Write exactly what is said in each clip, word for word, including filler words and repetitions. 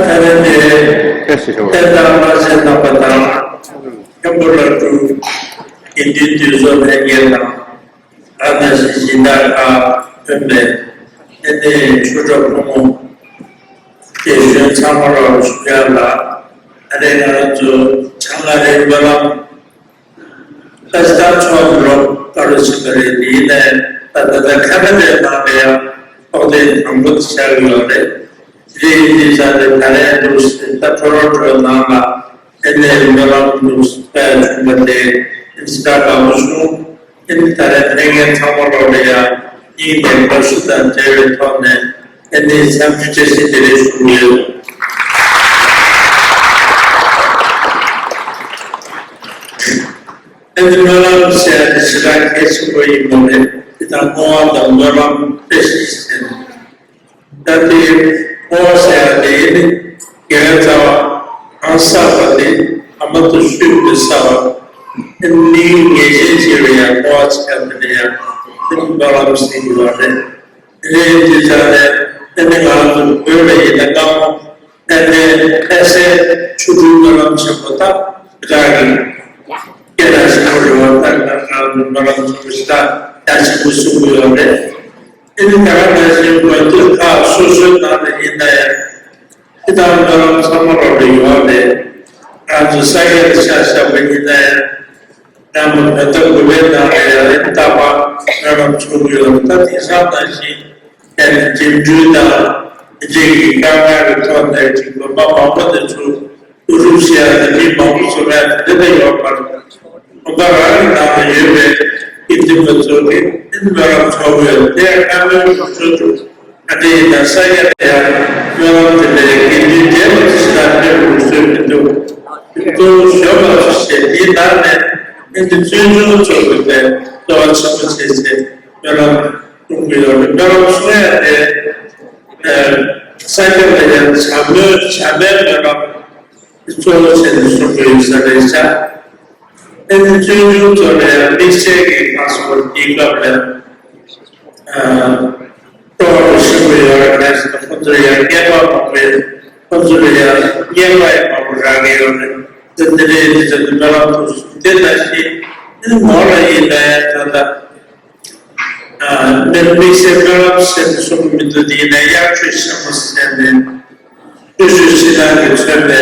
ད་རེས་དེ་བསྟན་བདག་བླ་ཆེན་རྣམ་པ་དང་། མཁན་པོ་བླ་སྤྲུལ། དགེ་འདུན་འདུས་ཚོགས་ལྷན་རྒྱས་དང་། ཨ་ནི་སྦྱིན་བདག་ཁག་ཕེབས་པའི་ཨ་ནི་ཆོས་གྲོགས་ཕོ་མོ། དགེ་གཞོན་ཚང་མ་ལ་ཞུ་ཡ་ལ། ཨ་ནི་ང་རང་ཚོ་བྱང་ཨ་རིའི་སྨོན་ལམ་ད་ལྟ་ཚོགས་འགྲོ་བཀའ་སློབ་ཕྱིན་པ་རེད། དེ་ཡིན་ནའི་ད་ལྟ་ད་ཁ་ན་ཌའི་ནང་ལ་ཡང་ཚོགས་ཐེངས་དང་པོ་དེ་ཆགས་ཡོད་རེད། དེ་ཡིན་དུས་ཙང་ནས་ད་རེས་འདུག་ད་ཊོ་རོན་ཊོའི་ནང་ལ་ཨ་ནི་སྨོན་ལམ་འདུག་སྤེལ་བྱུང་བ་དེ་ཨིན་སི་ཀ་དགའ་པོ་བྱུང་། ཨ་ནི་ད་རེས་ཕེབས་མཁན་ཚང་མ་ལོག་ལ་ཡང་སྙིང་ནས་དགའ་བསུ་དང་འབྲེལ་བའི་ཐོག་ནས་ཨ་ནི་འཚམས་འདྲི་བཀྲ་ཤིས་བདེ་ལེགས་ཞུ་གི་ཡོད། ཨ་ནི་སྨོན་ལམ་ཟེར་ཡ་དེ་ཞེ་དྲག་གལ་ཆེན་པོ་ཡིན་པ་རེད། དེ་དང་བསྔོ་བ་དང་སྨོན་ལམ་བཀྲ་ཤིས་ཟེར། ད་དེ་བསྔོ་བ་ཟེར་ཡ་དེ་ནི་དགེ་བའི་རྩ་བ་གང་བསགས་པ་དེ་ཨ་མ་དང་སུས་མི་བསགས་པ། ཨ་ནི་མི་ཡུལ་ངེས་ཅན་ཅིག་ལ་ཡང་བསྔོ་བ་བྱེད་ཡ་དེ་ལ་ཡང་ཨ་ནི་སྨོན་ལམ་ཟེར་གྱི་ཡོད་རེད། དེ་ནས་དེ་ཙང་ནས་ཨ་ནི་ང་རང་ཚོ་བོད་ལ་ཡིན་ན་སྔ་མོ་ཨ་ནི་ཨ་སའི་ཆོ་འཕྲུལ་སྨོན་ལམ་ཆེན་པོ་དང་སྦྲགས་ཀྱི་སྐད་གྲགས་ཆེན་པོ་རེད་བ། ད་ང་རང་ཚོ་སྨོན་ལམ་ཆེན་པོ་ཞེ་དྲག་རྒྱ་ཆེན་པོ་གསུང་གི་ཡོད་རེད། ཨ་ནི་ད་ག་ནང་བཞིན་དགོན་སྡེ་ཁག་སོ་སོའི་ནང་ལ་ཡིན་ན་ཡང་ཨ་ནི་ད་སྨོན་ལམ་ཚང་མ་ལོག་ལ་ཡོད་རེད། ང་ཚོ་ས་སྐྱ་ལ་ཆ་བཞག་པ་ཡིན་ན་ཡང་། ཡང་ན་བོད་ཟླ་དགུ་པའི་ནང་ལ་ཡང་རྟག་པར་སྨོན་ལམ་འཚོགས་ཀྱི་ཡོད་རེད། ད་དེང་སང་ནང་བཞིན་ཡང་ན་འགྲིམ་འགྲུལ་དང་དེ་འདྲའི་གི་དཀའ་ངལ་གྱི་ཐོག་ནས་ཅིག་དགོན་པ་མང་པོ་དེ་ཚོ་བསྡུ་རུབ་བྱེད་ཡ་དང་མི་མང་པོ་འཛོམས་ཡ་དེ་འདྲ་ད་ཡོད་མ་རེད། དགོན་པ་རང་གི་ནང་ལ་ཡོད་པའི་དགེ་འདུན་པ་ཚོ་གིས་སྨོན་ལམ་འཚོགས་དགོས། དེ་ཡང་བཀའ་མོལ་ཞུ་ཚུལ་དུ། ཨ་ནི་ད་ས་སྐྱ་ལ་ཡང་སྨོན་ལམ་དེ་ལས་དགེ་འདུན་གྲལ་མ་ཚུད་ཞིག་ལ་ཕེབས་དགོས་སྲོལ་མི་འདུག་གཙོ་བོ་གཞོན་པ་ཚོ་བྱས་དེའི་ནང་ནས་ཨ་ནི་བཙུན་ཆུང་ཚོ་གིས་དཔེ་གཙོ་བོ་ཆེན་པོ་བྱས་བྱས་སྨོན་ལམ་གསུང་གི་ཡོད་རེད། སྨོན་ལམ་གསུང་ཡ་དེ་ཨ་ས་སྐྱ་ལ་ཡང་བྱ་མོའི་བྱ་མའི་སྨོན་ལམ་གཙོ་བོ་བྱས་ནས་གསུང་གི་ཡོད་ས་རེད་ཤག་ཨ་ནི་བཙུན་ཆུང་ཚོ་ལ་ཡང་དམིགས་བསལ་གྱི་ཁ་སོ་དེའི་སྐབས་ལ་ཨ་སྤྲོ་བ་ཞིག་ཡོད་རེད། གལ་སྲིད་ཁོ་ཚོ་ཡང་རྔན་པ་མང་པོས་ཁོ་ཚོ་ལ་ཡང་རྔན་པ་ཡང་མང་པོ་རག་གི་ཡོད་རེད། དེ་འདི་འདྲའི་དེ་ཚོ་སྨོན་ལམ་ཐུགས་སུ་དེ་ལྟ་ཞིག་ཨ་ནི་མོ་ལ་ཡིན་ན་ཡང་ད་ལྟ། མི་དམིགས་བསལ་སྨོན་ལམ་ཟེར་ནས་གསུང་གི་མི་འདུག་དེ་ཡིན་ན་དབྱར་ཆོས་ཆེན་མོ་ཟེར་ནས་ཆོས་ཆོས་ཕྱི་ནང་གིས་མཚོན་པའི་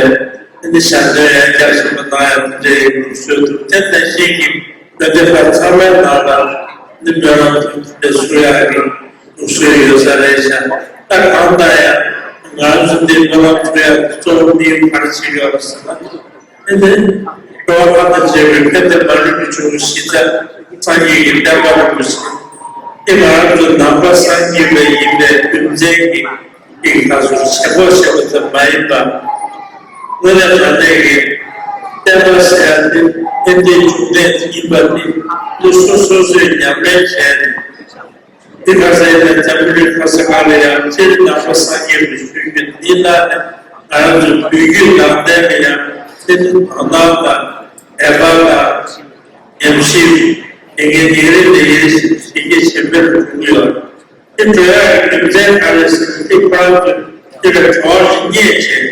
ཨ་ནི་ཞལ་འདོན་ཡང་རྒྱ་ཆེན་པོ་གནང་ཡང་དེ་འདྲའི་ལུགས་སྲོལ་འདུག་དེ་ལྟ་ཞིག་གིས་བོད་སྡེ་ཁག་ཚང་མའི་ནང་ལ་ཨ་ནི་སྨོན་ལམ་དེ་འདྲ་ཞུ་ཡག་གི་ལུགས་སྲོལ་ཡོད་ས་རེད་ཤག་ད་གང་ལྟར་ཡང་ང་ཚོ་འདི་སྨོན་ལམ་ཞུ་ཡག་གི་གཙོ་བོ་དམིགས་ཡུལ་ག་རེ་བྱེད་ཀྱི་ཡོད་རེད་ཟེར་ན། ཨེ་ནི། འགྲོ་བ་ཁམས་དང་བཅས་པའི་ཕན་བདེ་མ་ལུས་ཀྱི་འབྱུང་གཞི་ལ་སངས་རྒྱས་ཀྱི་བསྟན་པ་རིན་པོ་ཆེ། ཨེ་ང་རང་ཚོ་ནང་པ་སངས་རྒྱས་པ་ཡིན་པའི་རྒྱུ་མཚན་གྱིས་ཀྱི་ཁ་སོར་བྱེད་སྒོ་བྱེད་པ་ཙམ་མ་ཡིན་པར། དངོས་གནས་དྲང་གནས་ཀྱི་བསྟན་པ་ཟེར་ཡ་དེ་ཕན་བདེའི་འབྱུང་གནས་ཡིན་པ་དེ་འདི་སོ་སོ་སོས་ཉམས་ལེན་བྱས་ནས། འདི་ག་ས་ཡིན་ན་འཛམ་བུ་གླིང་ག་ས་ག་ལ་ཡང་སྤྱིར་ནང་པ་སངས་རྒྱས་པའི་ཆོས་བརྒྱུད་འདི་ལ་ནི་ང་རང་ཚོའི་བོད་བརྒྱུད་ནང་བསྟན་ལ་ཡང་སྤྱིར་དོ་སྣང་དང་དད་པ་དང་ཉམས་ཞིབ་དེ་ངས་ཉིན་རེ་ནས་ཉིན་རེ་ཞིག་ཞིག་གི་ཞིབ་འཇུག་འགྲོ་གི་ཡོད། དེ་འགྲོ་ཡག་གི་རྒྱུ་མཚན་ག་རེ་ཟེར་ན་དེ་ཁོ་རང་ཚོས་དེ་ལ་གྲོགས་ཤིག་རྙེད་བྱས་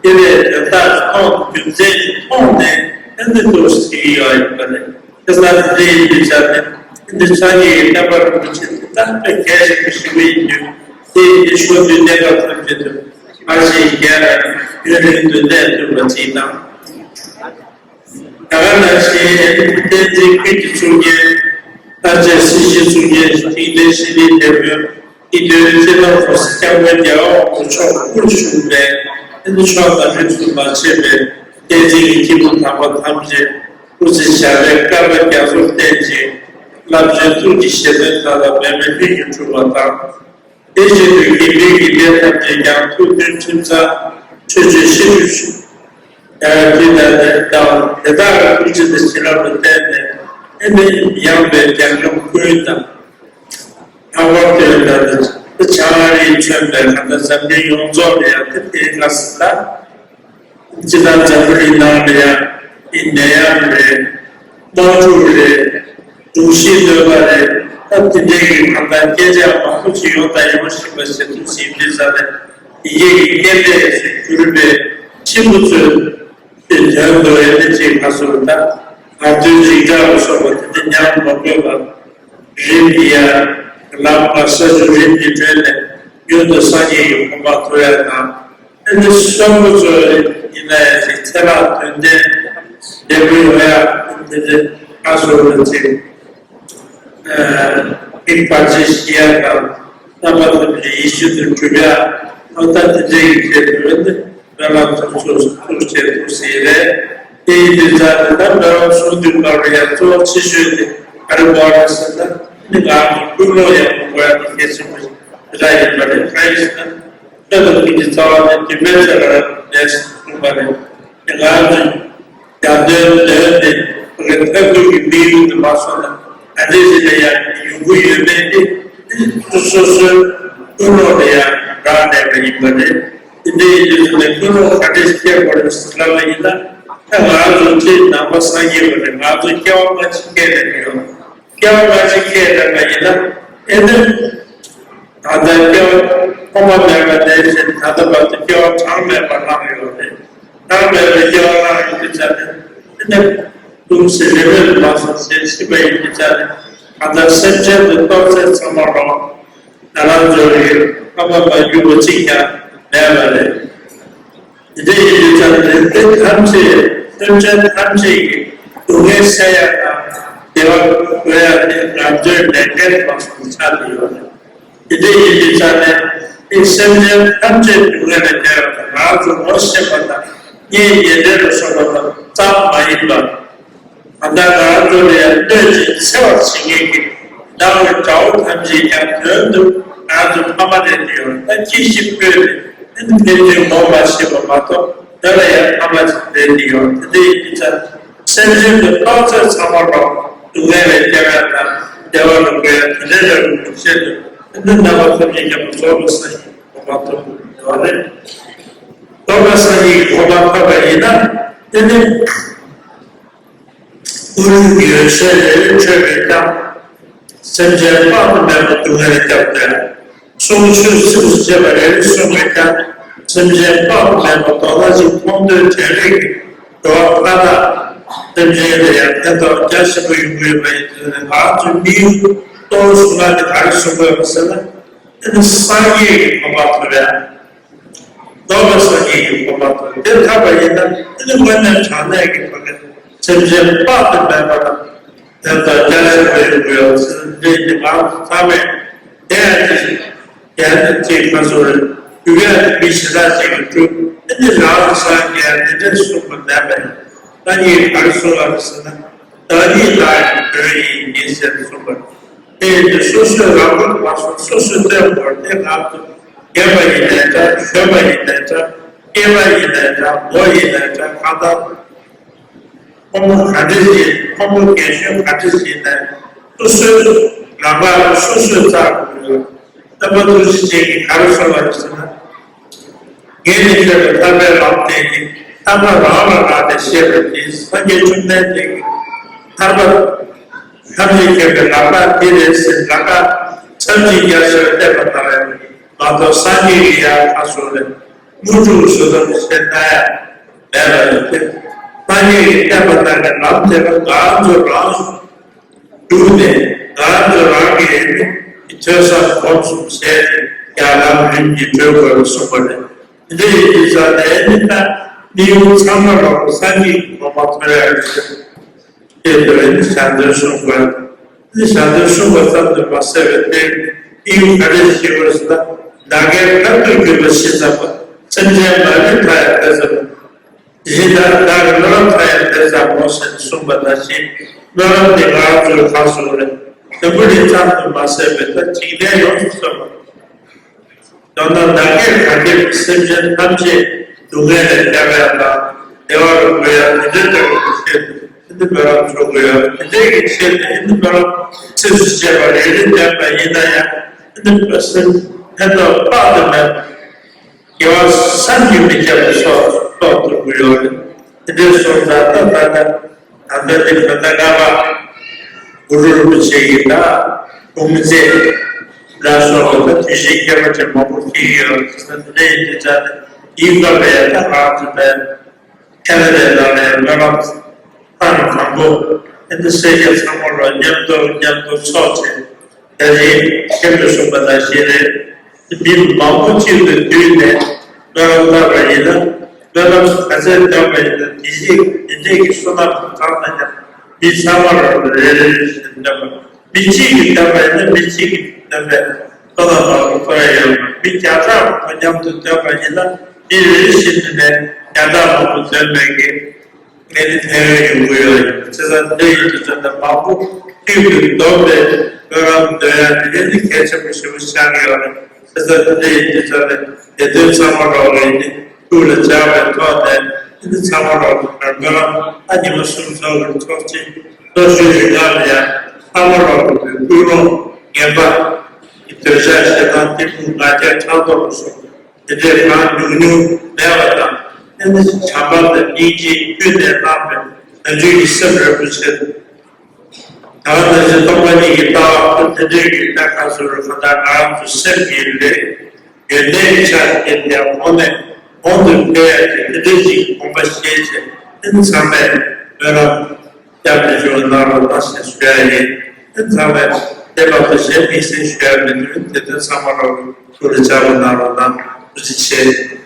དེ་ལས་དོན་དག་ཐོག་རྒྱུ་མཚན་ཞིག་མཐོང་ནས་ཨ་ནི་འདུག་ཟེར་གྱི་ཡོད་ཡིན་པ་རེད། དེ་ལྟར་དེ་འདྲ་ཡིན་དུས་ཙང་ནས་འདི་སངས་རྒྱས་ཀྱི་བསྟན་པ་རིན་པོ་ཆེ་དེ་ད་དཔེ་གལ་ཆེན་པོ་ཞེ་པོ་ཡིན་དུས་དེ་ཡིན་དུས་ཆོས་འདུལ་གནས་སྐབས་ཐམས་ཅད་དུ་ཕར་ཕྱིན་རྒྱས་ལ་ཡུན་རིང་དུ་གནས་ཐུབ་པ་ཅིག་དང་། ད་ག་ནང་བཞིན་བསྟན་འཛིན་ཀུན་གྱི་གཙུག་རྒྱན་ལྷར་བཅས་སྲིད་ཞིའི་གཙུག་རྒྱན་འཇིག་རྟེན་ཤིང་རྟའི་འབྲས་བུ་ཡིད་འདོད་སྤྱི་དང་འཁོར་སྲིད་སྐྱབས་མགོན་རྒྱལ་བ་དབང་པོ་མཆོག་སྐུ་བཞུགས་པའི་ཨ་ནི་ཕྱོགས་དང་རིས་སུ་མ་ཆད་པའི་བསྟན་འཛིན་གྱི་སྐྱེས་བུ་དམ་པ་ཐམས་ཅད་སྐུ་ཚེ་ཞབས་པད་བསྐལ་པ་རྒྱ་མཚོར་བརྟན་ཅིང་རླབས་ཆེན་ཐུགས་ཀྱི་བཞེད་དོན་མཐའ་དག་འབད་མེད་ལྷུན་གྱིས་གྲུབ་པ་དང་། དེ་བཞིན་དུ་དགེ་འདུན་གྱི་སྡེ་ཐམས་ཅད་ཀྱང་ཐུགས་མཐུན་ཁྲིམས་གཙང་ཆོས་སྤྱོད་བཤད་སྒྲུབ་ཞུ། ཡང་དེ་དང་དེ་དག་ཐུགས་རྗེ་དང་བྱིན་རླབས་ལ་བརྟེན་ནས་ཨེ་ནི་ཡངས་པའི་རྒྱལ་ཁམས་ཀུན་དང་། ལྷག་པར་དུ་ཡང་ད་ལྟ་བྱང་ཨ་རིར་མཚོན་པའི་གང་ལྟར་འཛམ་གླིང་ཡོངས་རྫོགས་ལ་ཡང་དེ་དེའི་ཁ་ཟེར་ལ། སྤྱིར་བཏང་འཛམ་བུ་གླིང་ནང་ལ་ཡང་དེ་ནད་ཡམས་རེད། དམག་འཁྲུག་རེད། གདུང་ཤེས་གནོད་པ་རེད། ད་དེ་འདྲའི་གི་གང་ལྟར་སྐད་ཆ་མང་པོ་ཅིག་ཡོང་དང་ཡོང་བཞིན་པ་ཞིག་འདུག་ཟིན་པའི་ས་ནས། ཡི་གེ་གི་སྐད་དེ་ཞེས་གྱུར་པའི་ཁྱིམ་པ་ཚོའི་དོན་དུ་ཡང་ནི་ཅིག་ཁ་སོར་དང་ང་ཚོའི་རིགས་འདྲ་བ་སོགས་པ་དེ་འདྲ་ཉམས་མ་དགོས་པར་རིམ་གྱིས་ཡར་ལམ་ཁ་ས་ཆུ་རིམ་གྱིས་བགྲོད་ནས་མྱུར་དུ་སངས་རྒྱས་ཀྱི་གོ་འཕང་ཐོབ་ཡ་དང་། ཨ་ནི་གསོན་པོ་ཚོ་ཡིན་ན་ཡང་ཅིག་ཚེ་རབས་དོན་ལྡན་ལེགས་པོ་ཡོང་ཡ་དེ་འདྲ་ཁ་སོར་ལ་ཅིག་མིག་བར་ཆད་ཞི་ཡ་དང་རྣམ་པ་ཐམས་ཅད་ཡིད་བཞིན་དུ་གྲུབ་ཡ་ཨ་ད་དེ་འདྲའི་ཡིད་ཆེས་དུ་ཡོད་དེ་སྨོན་ལམ་ཚོགས་གཙོ་ཚོགས་བྱེད་ཐུབ་ཟིན་རེད། དེ་ཡིན་དུས་ཙང་ནི་ད་སྨོན་ལམ་གསུང་དུས་སྐབས་ལ་ཡང་གཙོ་བོ་ཆེ་ཤོས་དེ་ག་རེ་དགོས་རེད་ཟེར་ན་ནི་ང་ཚོ་ཀུན་སློང་ཡག་པོ་དགོས་ཡ་དེ་གལ་ཆེན་པོ་ཞིག་ར་ཡིན་པ་རེད། གང་ཡིན་ཟེར་ན། ཆོས་དང་མཐུན་གྱི་རྩ་བ་ནི་སྒྲིབ་པའི་ཆ་ལ་ལས་གསུངས་པ་རེད། དེ་ང་ཚོས་ཡར་ཐོན་ཐོན་ཏེ་ཕ་གི་ཐབས་སྐྱོ་གི་དམིགས་ཡུལ་དུ་མ་སོང་ན་ཨ་འདྲས་ཞིག་ལ་ཡང་ཡོང་གི་ཡོད་མེད་དེ་སོ་སོ་སོའི་ཀུན་སློང་ལ་ཡང་རག་ལས་པ་ཡིན་པ་རེད། དེ་འདྲ་ཡིན་དུས་ཙམ་ནས་ཀུན་སློང་ག་འདྲས་སྐྱེ་དགོས་རེད་ཟེར་ལབ་པ་ཡིན་ན་ད་ང་ཚོ་སྤྱིར་ནང་པ་སངས་རྒྱས་པ་རེད། ང་ཚོ་སྐྱེ་བ་སྔ་ཕྱི་སྐད་ལས་མི་ཡོང་། སྐྱེ་བ་སྔ་ཕྱི་སྐད་ལས་པ་ཡིན་ན་ཨེ་ནི། ད་ལྟ་སྐྱེ་བ་ཐོག་མ་མེད་པ་ནས་བཞིན་ད་ལྟ་བར་དུ་སྐྱེ་བ་གྲངས་མེད་པ་བླངས་ཡོད་རེད། གྲངས་མེད་པའི་སྐྱེ་བ་བླངས་ཡོད་དུས་ཙམ་ནས་འདི་ནས་ལྟུང་བྱེད་རེ་རེ་ལ་སོགས་བྱེད་སྲིད་པ་ཡིན་དུས་ཙམ་ནས་ད་ལྟ་སེམས་ཅན་དུ་གཏོགས་ཚད་ཚང་མ་རོགས་ད་ལམ་འཛོལ་ཡོད་ཐོག་མ་མ་གྱུར་པ་གཅིག་ཀྱང་མེད་པ་རེད། དེ་འདྲ་ཡིན་དུས་ཙམ་ནས་དེ་ཐམས་ཅད་སེམས་ཅན་ཐམས་ཅད་ཀྱི་སྡུག་བསྔལ་སེལ་ཡ་དང་བདེ་བ་འདོད་ཡ་དེ་ང་ཚོའི་ལས་འགན་མ་སོང་ཆགས་ཀྱི་ཡོད་རེད། དེ་འདྲ་ཡིན་དུས་ཙམ་ནས་དེ་སེམས་ཅན་ཐམས་ཅད་སྡུག་བསྔལ་ལས་བསྐྱབ་ཡ་དང་ང་ཚོ་ངོ་ཤེས་པ་དང་གཉེན་ཉེ་འབྲེལ་ལ་སོགས་པ་དང་ཙམ་མ་ཡིན་པར། ད་ལྟ་ང་ཚོ་ལ་ཡང་གནོད་ཅིང་འཚེ་བར་བྱེད་མཁན་གྱི་སྡང་བའི་དགྲ་བོ་ཐམས་ཅད་ཀྱང་དོན་དུ་ང་ཚོ་ཕ་མ་རེད་དེ་ཡོད་ད་ཅི་ཞིག་ཕུལ་ནས་ཨ་ནི་ཕན་ཚུན་ངོ་མ་ཤེས་པ་མ་གཏོགས་འདི་ལ་ཡང་ཕ་མ་ཞིག་རེད་དེ་ཡོད་དེ་འདྲ་ཡིན་དུས་ཙང་སེམས་ཅན་གྱི་རྟོག་ཚད་ཚང་མ་ལ་སྡུག་བསྔལ་ལས་སྐྱོབ་ཡ་དང་བདེ་བ་ལ་འགོད་ཡ་དེ་འདྲའི་ལས་ཀྱི་ཆེད་དུ་ཨ་ནི་རྣམ་པ་ཐམས་ཅད་ཀྱང་རྫོགས་པའི་སངས་རྒྱས་ཀྱི་གོ་འཕང་ཐོབ་དགོས་པ་རེད། རྫོགས་པའི་སངས་རྒྱས་ཀྱི་གོ་འཕང་ཐོབ་པ་ཡིན་ན་ཨ་ནི། ཀུན་རིག་ཡོད་ཚད་རེ་རེ་འཕྲོད་པས་ཀྱང་། སེམས་ཅན་དཔག་ཏུ་མེད་པ་སྡུག་བསྔལ་སྐྱོབ་སྟེ། གསུང་ཆོས་ཚིགས་སུ་བཅད་པ་རེ་རེ་གསུངས་པས་ཀྱང་། སེམས་ཅན་དཔག་ཏུ་མེད་པ་མདོར་ན་ཅིག་མཐོང་ཐོས་དྲན་རེག་གི་འགྲོ་བ་མཐའ་དག་སེམས་ཅན་ལ་ཡང་ཕན་ཐོགས་རྒྱ་ཆེན་པོ་ཡོང་གི་ཡོད་པ་ཡིན་ཙང་ང་ཚོའི་དམིགས་ཡུལ་གཙོ་བོ་གསུང་ང་དེ་ག་རེ་གསུང་དགོས་པ་ཟེར་ན། དེ་ནི་སངས་རྒྱས་ཀྱི་གོ་འཕང་ཐོབ་ཡ། རྫོགས་པའི་སངས་རྒྱས་ཀྱི་གོ་འཕང་ཐོབ་དེ་ཐོབ་པ་ཡིན་ན་དེ་ནི་དངོས་གནས་དྲང་གནས་ཀྱི་ཐོབ་ནས་སེམས་ཅན་དཔག་ཏུ་མེད་པ་དང་དོན་དང་རྒྱ་ཆེན་པོ་ཡོང་དགོས་ཡོད་ཟེར་འདི་ནི་ང་ཚོ་ཚང་མས་དེ་ཡང་ཅི་ཞིག་ཡང་ཅི་ཅིག་ཁ་སོ་རེ་རྒྱུ་ཡང་མི་ཞེ་དྲག་ཅིག་གིས་གྲུབ་དེ་ནི་རང་ལ་སངས་རྒྱས་དེ་འདྲས་གསུངས་པ་མེད་པས་སངས་རྒྱས་ག་རེ་གསུངས་པ་ཟེར་ན། བདག་ཉིད་བདག་གི་དོན་ཡིན་ཉིད་ཟེར་གསུངས་པ། དེ་ཡིན་དུས་སོ་སོས་རང་བཞིན་མ་སོང་སོ་སོས་བསྟན་དགོས་དེ་ང་ཚོ་རྒན་པ་ཡིན་ནའི་འདྲ་གཞོན་པ་ཡིན་ནའི་འདྲ་སྐྱེས་པ་ཡིན་ནའི་འདྲ་མོ་ཡིན་ནའི་འདྲ་གང་ལྟར་ཕོ་མོ་ག་འདྲ་ཞིག་ཕོ་མོ་རྒན་གཞོན་ག་འདྲ་ཞིག་ཡིན་ནའི་སོ་སོའི་ལམ་ཁ་སོ་སོས་བཙལ་དགོས་ཡོད། སྟོན་པ་ཐུགས་རྗེ་ཅན་གྱིས་ག་རེ་གསུངས་པ་རེད་ཟེར་ན། ངས་ནི་བཤད་པའི་ཐར་པའི་ལམ་དེ་ནི་ཐར་པ་རང་ལ་རག་ལས་ཤེས་པ་དེ་སངས་རྒྱས་བཅོམ་ལྡན་འདས་ཀྱིས་ཐར་པ་ཐམས་ཅད་མཁྱེན་པའི་ལམ་ཁ་འདི་རེད་ཟེར་ལམ་ཁ་ཚབས་ཆེན་རྒྱ་ཆེ་བ་བསྟན་པ་དང་ཡང་མ་གཏོགས་སངས་རྒྱས་ཀྱི་ཡང་ཁ་སོ་རེད་དངོས་གྲུབ་བཟོ་ཐབས་བཤད་ན་ཡང་མེད་པ་རེད་དེ། སངས་རྒྱས་ཀྱིས་བསྟན་པ་དང་ལམ་དེ་ལ་ང་ཚོ་རང་བཞུགས་ནས་ང་ཚོ་རང་གི་ཐོས་བསམ་སྒོམ་གསུམ་བྱས་ཏེ་ཡར་ལམ་རིམ་གྱིས་གྲོལ་དགོས་པར་གསུངས་པ་རེད། དེ་འདྲ་ཡིན་དུས་ཙང་ནས་ནི་ད་དམིགས་ཡུལ་ཚང་མ་ལ་སངས་རྒྱས་ཀྱི་གོ་འཕང་ཐོབ་ཡག་གི་ཆེད་དུ་ནི་ཞལ་འདོན་གསུངས་པ་ནི་ཞལ་འདོན་གསུངས་པ་ཙམ་དུ་མ་ཟད་པའི་སྟེང་དམིགས་ཡུལ་ག་རེ་ཞིག་ཡོད་ཟེར་ན་བདག་གིས་མཐར་ཐུག་གྱུར་པ་ཤེས་ཙམ་པ་སེམས་ཅན་མ་རིག་མཐའ་ཡང་དེ་ཙམ་པ། དེ་བཞིན་བདག་གི་སྨོན་ལམ་མཐའ་ཡང་དེ་ཙམ་མོ་ཞེས་གསུངས་པ་ནང་བཞིན་སྨོན་ལམ་དེ་ང་ཚོའི་ཁ་སོ་རེ་དུམ་བུ་ནི་ཙམ་དུ་མ་ཟད་པའི་ཐབས་འཇིག་རྟེན་ཡོངས་སུ་གསོན་པ། མདོར་ན་བདག་གིས་ག་དེ་སེམས་ཅན་ཐམས་ཅད་སྡུག་བསྔལ་ལས་སྐྱབས་ཡ་དང་བདེ་བ་རུ་འགོད་ཡ་དེ་འདྲའི་ལྟ་བུ་ཆེད་དུ་ཨེ་ནི་སྨོན་ལམ་འཚོགས་དགོས་ཡ་དེ་འདྲའི་གི་ཆེད་དུ་ཨེ་ནི་སྨོན་ལམ་ཚིགས་སུ་བཅད་པ་རེ་རེ་བསྟན་པ་ཡིན་ན་ཡང་ཨེ་ནི་སེམས་ཕན་ཐོགས་དཔག་ཏུ་མེད་པ། དགེ་བ་བསམ་གྱིས་མི་ཁྱབ་པ་སོགས་ཐོབ་ཐུབ་ཀྱི་ཡོད་རེད། དེ་འདྲའི་སོང་ཙང་ད་ད་ད་ད་ལྟ་འདི་ད་ལྟ་ལྔ་པ་གུ་རུ་རིན་པོ་ཆེ་ཡི་ད་དཔུང་མཛད་ ལ་སོགས་པ་ད་དུས་ཆེན་རྒྱས་པ་ཅན་མང་པོ་སྐྱེལ་གྱི་ཡོད་རེད། དེ་ཡིན་དུས་ཙང་ནས་ཡིན་སྐབས་ལ་ཡང་ད་ང་ཚོ་ད་ཁེ་ན་ཌའི་ནང་ནས་སྨོན་ལམ་ལྷ་རུ་བཟང་པོ་ཨེ་འདི་སེར་སྐྱ་ཚང་མ་ལ་མཉམ་དུ་མཉམ་དུ་ཚོགས་བྱས། ད་རེས་མཁན་པོས་གསུངས་པ་ནང་བཞིན་རེད། མི་མང་པོ་གཅིག་ཏུ་འདུས་ནས་སྨོན་ལམ་བཏབ་པ་ཡིན་ན། སྨོན་ལམ་ག་ཚད་བཏབ་པ་ཡིན་ན། དེ་རྗེས་དེ་འདྲས་ཀྱི་བསོད་ནམས་ཀྱི་གྲངས་དང་མཉམ་མི་ཚང་མ་ལ་རེ་རེ་རེ་བཞིན་བཏབ་པ། མི་གཅིག་གིས་བཏབ་པ་ཡིན་ན་མི་གཅིག་གིས་བཏབ་པའི་བསོད་ནམས་མང་པོ་ཐོབ་ཡ་ཡོད་པ། མི་བརྒྱ་ཕྲག་མང་པོ་མཉམ་དུ་བཏབ་པ་ཡིན་ན་མི་རེ་རེ་བཞིན་དུ་ནས་བརྒྱ་ཕྲག་མང་པོ་འདོན་པའི་གི་ངས་ནི་ཕན་ཡོན་ཡོང་གི་ཡོད་ཡིན། བྱས་ཙང་འདི་ཡིན་དུས་ཙམ་ན་མང་པོ་ཁྱོད་ཀྱིས་འདོན་པའི་སྨོན་ལམ་འདོན་ཡ་དེ་ངས་ནི་གལ་ཆེན་པོ་ཞེ་པོ་ཆགས་ཀྱི་ཡོད་རེད། བྱས་ཙང་འདི་ཡིན་དུས་ཙམ་ན་ལས་དོན་ཚང་མ་རོགས་ཡིན་ནི་ཐུགས་ལ་འཇགས་པའི་ཐོག་ནས་འདི་ཚང་མ་རོགས་སྨོན་ལམ་ཨ་ཉི་མ་གསུམ་ཚོགས་ཀྱི་ཚོགས་ཆེན་ལོ་ཤུལ་རིང་ལ་ཡང་ཚང་མ་རོགས་ཀྱི་ཀུན་སློང་ངན་པ་གི་འདོད་ཆགས་ཞེ་སྡང་གཏི་མུག་ང་རྒྱལ་ཕྲག་དོག་ལ་སོགས་པ། དེ་འདྲའི་གང་ཉུང་ཉུང་མེད་པ་དང་། ཨེ་ནི་བྱམས་པ་དང་སྙིང་རྗེ་ཀུན་ནས་བསླངས་པའི་བྱང་ཆུབ་ཀྱི་སེམས་རིན་པོ་ཆེ། ད་ག་ནང་བཞིན་སྟོང་པ་ཉིད་ཀྱི་ལྟ་བ་དེ་འདྲའི་གི་གནས་ཁ་སོ་རུ་ཁ་ད་ང་རང་ཚོ་སེམས་ཀྱི་ལས་ཡོན་ཏན་གྱི་ཆ་དེ་ཡང་གོང་ནས་གོང་དུ་འཕེལ་ཡ་གི་དེ་འདྲའི་ཅིག་དགོངས་པ་བཞེས་བྱས། ཨེ་ནི་ཚང་མས་སྨོན་ལམ་སྐྱབས་ནས་ཞུ་བ་གནང་རོགས་གནང་ཞེས་ཞུ་ཡ་ཡིན། ཨེ་ནི་ཚང་མས་དེ་བར་དུ་གཞན་དམིགས་བསལ་ཞུ་ཡ་མི་འདུག་དེ་དོན་ཚང་མ་རོགས་ཐུགས་ལ་འཇགས་པ་གནང་རོགས་གནང་། ཐུགས་རྗེ་ཆེ།